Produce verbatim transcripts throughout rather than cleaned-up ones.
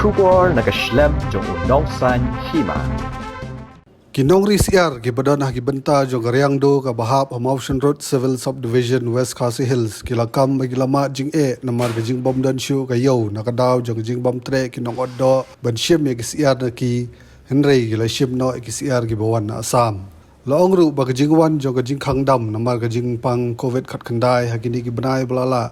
Khubor na ka shlem jong u nongsan hima. Ki nongri syiar kiba don ha ki bynta jong ka Riangdo kaba hap ha Mawshynrut Civil Subdivision, West Khasi Hills, ki la kam ba ki la mad jingeh namar ka jingbym don shuh ka ïew na ka daw jong ka jingbym treh ki nongot doh ban shim ïa ki syiar na ki, hynrei ki la shim noh ïa ki syiar kiba wan na Assam. La ong ruh ba ka jingwan jong ka jingkhang dam namar ka jingpang covid khatkhyndai ha kine ki bnai ba la lah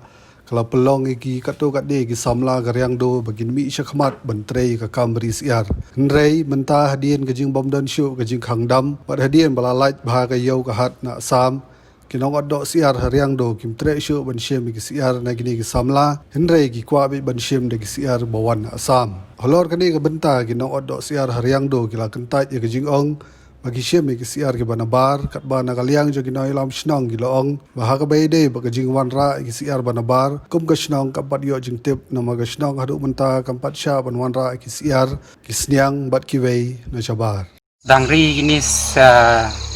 ka la pynlong ïa ki katto katne ki samla ka Riangdo ba kin mih shakhmat ban trei ka kam ri syiar. Hynrei mynta hadien ka jingbym don shuh ka jingkhang dam bad hadien ba la lait bha ka ïew ka hat na Assam, ki nongot doh syiar ha Riangdo kim treh shuh ban shim ïa ki syiar na kine ki samla, hynrei ki kwah beit ban shim da ki syiar ba wan na Assam. Halor kane ka bynta ki nongot doh syiar ha Riangdo ki la kyntait ïa ka jingong ba ki shim ïa ki syiar kiba nabar, katba na ka liang jong ki nongïalam shnong ki la ong ba ha kaba ïadei bad ka jingwanrah ïa ki syiar ba nabar, kum ka shnong kam pat ïoh jingtip namar ka shnong haduh mynta kam pat shah ban wanrah ïa ki syiar, ki sniang bad kiwei na shabar. Dang ri kine sa,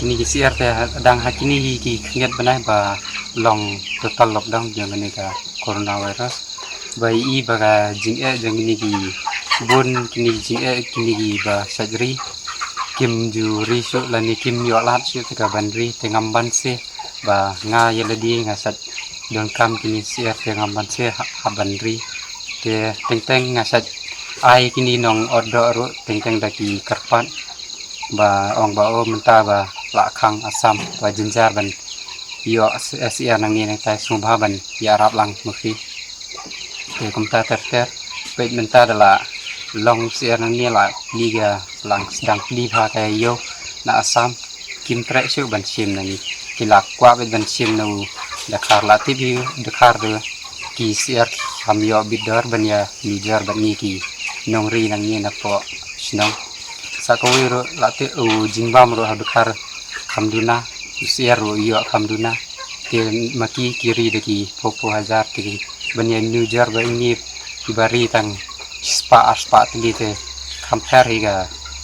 kine ki syiar te dang ha kine hi ki khyndiat bnai ba long total lockdown jong kane ka coronavirus. Ba i ba ka jingeh jong kine ki bun kine ki jingeh kine kiba shait ri kim ju ri shuh lane kim ïoh lad shuh te ka ban ri te ngam ban se ba nga ïa lade nga shait donkam kine syiar te ngam ban se ha, ha ban ri. Te teng teng nga shait ai kine nongot doh ruh teng teng da ki kyrpad ba ong ba o mynta ba la khang Assam ba jynjar ban ïoh syiar nangne nangtai sngewbha ban ïarap lang ma phi. Te kumta ter ter peit mynta da la long syiar nangne la plie ka lang sdang plie bha ka ïew na Assam. Kim treh shuh ban shim na ngi. Ki la kwah beit ban shim na u dkhar la tip hi u dkhar ruh ki syiar ki kham ïoh bit dor ban ïa mijor bad ngi ki nongri nangne napoh shnong. Sa kawei ruh la tip u jingbam ruh ha u dkhar kham duna, u syiar ruh ïoh kham duna. Te ma ki ki ri da ki phew phew hajar te ki ban ïa mijor bad ngi kiba ri tang shispah arspah tylli te kham pher hi ka,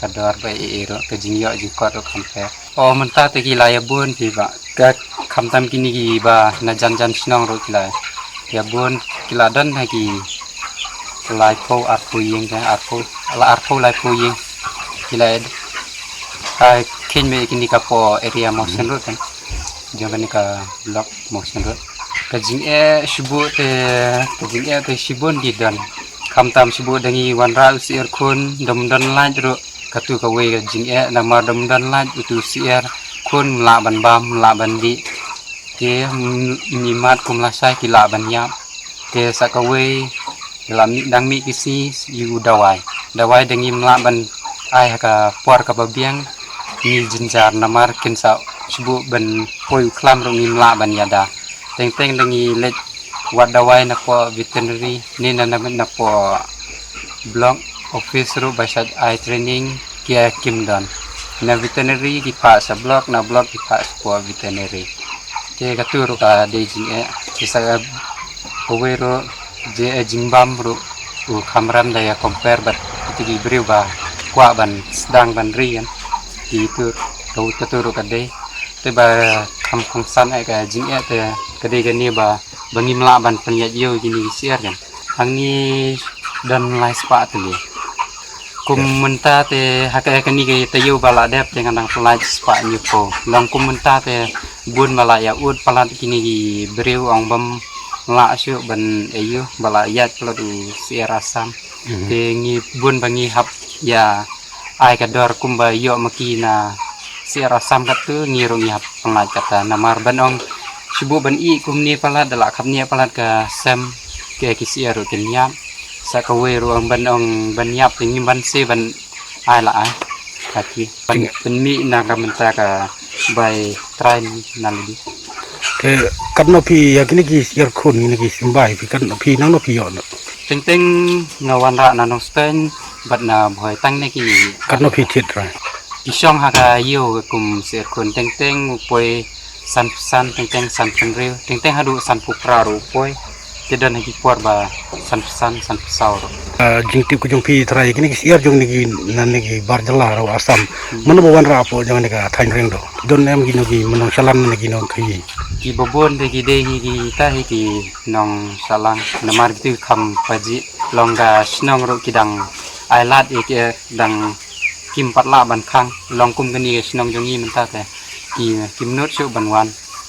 ka dor ba ei ei ruh ka jingïoh jingkot ruh kham pher. O mynta te ki la ïa bun phi ba ka khamtam kine kiba na jan jan shnong ruh ki la ïa bun ki la don ha ki laiphew arphew ïing te arphew la arphew laiphew ïing ki la ïa, ah, kheiñ me kine ka poh area Mawshynrut kan. Jong kane ka block Mawshynrut. Ka jingeh shibun te, ka jingeh te shibun ki don. Khamtam shibun da ngi wanrah u syiar khun, dom don lait ruh. Katu kawei ka jingeh namar dom don lait utu syiar khun mlah ban bam, mlah ban dih. Te m-, ngi mad kum lashai ki lah ban ïap. Te sa kawei la mih dang mih ki sngi ïa u dawai. Dawai da ngim lah ban ai ha ka por kaba biang ngi jynjar namar kin sa shibun ban poi u khlam ruh ngim lah ban ïada. Teng teng da ngi leit wad dawai napoh veterinary ne na, na, napoh block office ruh ba shait ai training ki ïa kim don. Na veterinary ki phah sha block, na block ki phah sha poh veterinary. Te katu ruh ka dei jingeh. Te sa kawei ruh je, eh, jingbam ruh u kham ram da ïa compare bad kito ki briew ba kwah ban sdang ban ri kan. Te itu ka, katu ruh ka dei. Te ba kham kongsan eh ka jingeh te ka dei kane ba, ba ngim lah ban pynïaid ïew kine ki syiar kan. Hangne don lai spah tylli. Kum mynta te ha ka, ha kane ka taïew ba la dep te nga dang pynlait spah hynñiewphew. Long kum mynta te bun ba la ïa ud palat kine ki briew ong bym lah shuh ban ïoh ba la ïaid palat u syiar Assam. Te ngi bun ba ngi hap ïa ai ka dor kumba ïoh ma ki na syiar Assam katu ngi ruh ngi hap pynlait kata namar ban ong shibun ban ïeh kumne palat da la khapngiah palat ka sem ki, ki syiar ruh kin ïap. Sa kawei ruh ong ban ong ban ïap te ngim ban se ban ai la ai. Kati ban pynmih na ka mynta ka bai trai na lade. Te katno phi ïa kine ki syiar khun kine ki symbai phi katno phi nangno phi ïoh noh? Teng teng nga wanrah na Nongstoiñ bad na Bhoi tang ne ki. Katno phi thied trai? Ki shong ha ka ïew kum syiar khun teng teng u poi sanphew san, teng teng sanphew hynriew, teng teng haduh sanphew phra ruh u poi. Te don ha ki por ba sanphew san, sanphew saw ruh. Ah, jingtip ka jong phi trai kine ki syiar jong ne ki na ne ki bar jylla ruh Assam. Hmm. Mano ba wanrah hapoh jong ne ka thaiñ Riangdo? Don em kino ki nongshah lang ne ki nongkhaii? Kiba bun te ki dei hi kita hi ki nongshah lang namar kitu kham pajih long ka shnong ruh ki dang Ai lad ïa ki dang kim pat lah ban khang, long kum kane ka shnong jong ngi mynta te ki kim nud shuh ban wan.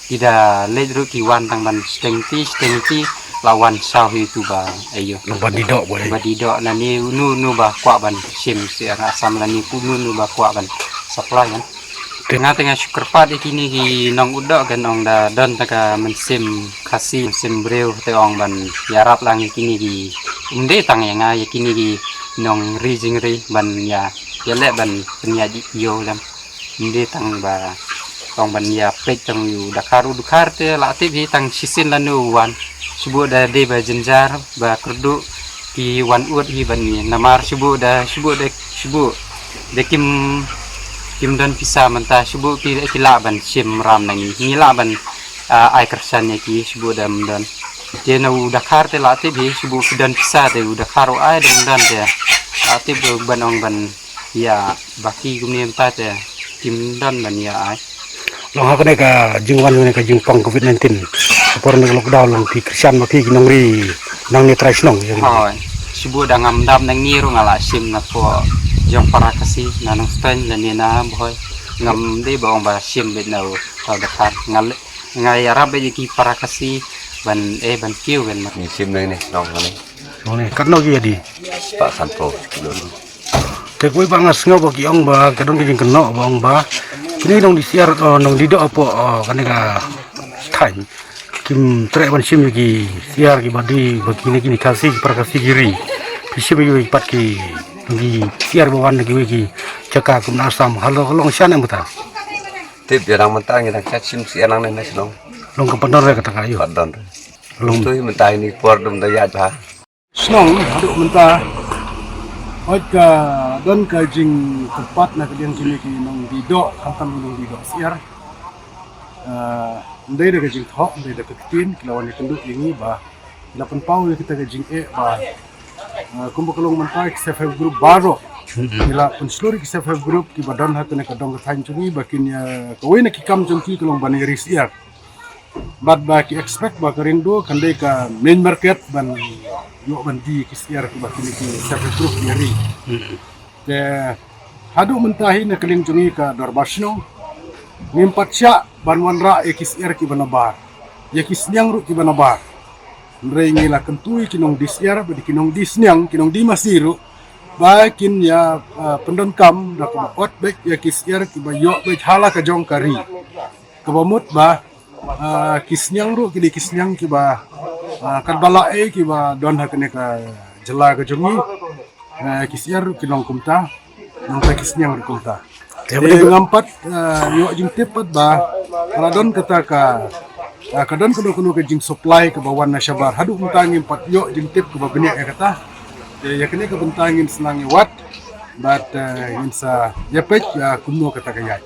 Ki da leit ruh ki wan tang ban shteng ti shteng ti, la wan saw hi tu ba ayo. Long ban di doh boy. Ba di doh lane unu unu ba kwah ban shim syiar Assam lane unu unu ba kwah ban supply kan. Te nga te nga shu kyrpad ïa kine ki nong u doh kan, ong da don ta ka mynsiem Khasi, mynsiem briew te ong ban ïarap lang ïa kine ki, ym dei tang ïa nga, ïa kine ki nong ri jingri ban ïa, ïa leh ban pynïaid ïoh lem. Ym dei tang ba tang ban ïa peit tang ïa u Dkhar, u Dkhar te la tip hi tang shisien lano u wan. Shu buh da dei ba jynjar ba kyrduh ki wan ud hi ban ïa, namar shu buh da, shu buh da, shu buh da kim, kim don pisa mynta, shu buh ki, ki lah ban shim ram na ngi, ngi lah ban, ah, ai kyrshan ïa ki, shu buh da ym don. Te na u Dkhar te la tip hi, shu buh ki don pisa te u Dkhar u ai da ym don te la tip ban ong ban ïa ba ki kumne mynta te kim don ban ïa ai. Long ha kane ka jingwan kane ka jingpang covid nineteen, ka por ne ka lockdown, long phi kyrshan ma phi ki nongri nangne trai shnong ïa. Hooid. Shu buh da ngam dap nangne ruh nga la shim na pdeng jong para Khasi na Nongstoiñ lane na Bhoi. Ngam dei ba ong ba shim beit na u thaw Dkhar. Nga le, nga ïarap beit ïa ki para Khasi ban, eh, ban kiew ban ma. Ngi shim nangne, nong nangne. Long ne katno ki ïa di? Spah sanphew kilo. Te kawei ba nga sngew ba ki ong ba ka don ka jingkynnoh ba ong ba kine nong di syiar, oh, nong di doh hapoh, oh, kane ka thaiñ kim treh ban shim ïa ki syiar kiba dei ba kine, kine Khasi, ki para Khasi ki ri. Ki shim ïa ki pat ki nong di syiar ba wan na kiwei ki jaka kum na Assam, halor ka long shane mynta. Tip ïa nang mynta ngi dang shim syiar nangne na shnong. Long ka pat don re kata ka ïoh. Pat don re. Long tu mynta ini por dum da ïaid bha. Shnong haduh mynta, hooid ka don ka jingkyrpad na ka liang kine ki nong di doh, khamtam ki nong di doh syiar. Ah, ym dei da ka jingthoh, ym dei da ka ktien, ki la wan ïakynduh ïa ngi ba ki la pynpaw ïa kita ka jingeh ba, ah, kumba ka long mynta ki self help group baroh ki la pynshlur ïa ki self help group kiba don ha kane ka dong ka thaiñ jong ngi ba kin ïa, kawei na ki kam jong ki ka long ban ïa ri syiar. Bad ba ki expect ba ka Riangdo kan dei ka main market ban ïoh ban die ki syiar kiba kine ki self help group ki ri. Te haduh mynta hi na ka liang jong ngi ka dorbar shnong ngim pat shah ban wanrah ïa ki syiar kiba nabar, ïa ki sniang ruh kiba nabar. Hynrei ngi la kyntu ïa ki nong die syiar bad ki nong die sniang, ki nong die masi ruh ba kin ïa, ah, pyndonkam da kaba ot beit ïa ki syiar kiba ïoh beit ha la ka jong ka ri. Kaba mut ba, ah, ki sniang ruh ki dei ki sniang kiba, ah, katba la ei kiba don ha kane ka jylla ka jong ngi. Ah, ki syiar ruh ki long kumta, nangta ki sniang ruh kumta. Te ngam pat, ah, ïoh jingtip pat ba ka la don kata ka, ah, ka don kano kano ka jingsupply kaba wan na shabar. Haduh mynta ngim pat ïoh jingtip kaba bniah ïa kata. Te ïa kane ka bynta ngin sa nang ïa wad bad, ah, ngin sa ïa peit, ah, kumno kata ka ïaid.